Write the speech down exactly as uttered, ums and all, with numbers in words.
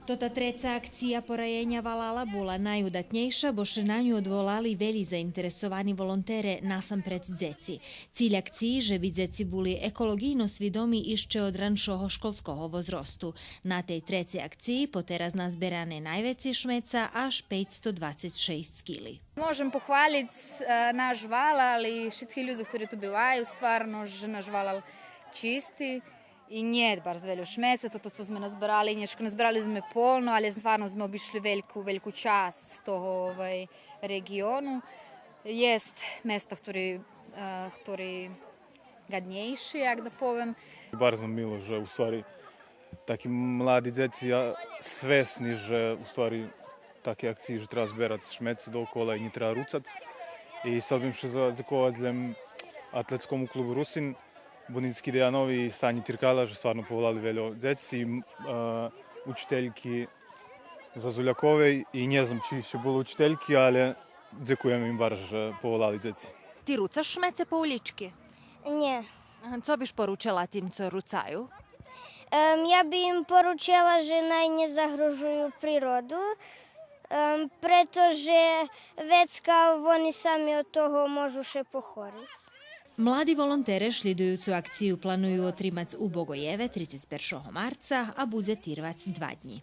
Тота треца акция пораєня валала була найудатнєйша, бо ше на ню одволали велї заинтересовани волонтере, насампредз дзеци. Циль акциї же би дзеци були еколоґийно свидоми ище од раншого школского возросту. На тей трецей акциї потераз назберане найвецей шмеца, аж пейцсто двацец шейсц кили. Можем похвалиц, е, наш валал и шицки людзох хтори ту биваю, стварно же наш валал чисти и нєт барз вельо шмеца, тото цо зме назберали, нєшка назберали зме полно, але стварно зме обишли вельку, вельку часц того, овай, реґиону. Єст места хтори, е, хтори гаднєйши, як да повем. Барз нам мило же у ствари таки млади дзеци, а, свесни же у ствари таки акциї же треба зберац шмеце доокола и нє треба руцац. И сцел бим ше за-, задзековац лєм атлетскому клубу Русин, Буницки Деянови и Санї Тиркала же стварно поволали вельо дзеци, м, е, учительки Зазуляковей и нє знам чи ище було учительки, але дзекуєме им барз же поволали дзеци. Ти руцаш шмеце по улїчки? Нє. Ага, цо биш поручела тим цо руцаю? Ем, я би им поручела же най нє загрожую природу, ем, прето же вецка вони сами од того можу ше похориц. Млади волонтере шлїдуюцу акцию планую отримац у Богоєве трицец першого марца, а будзе тирвац два днї.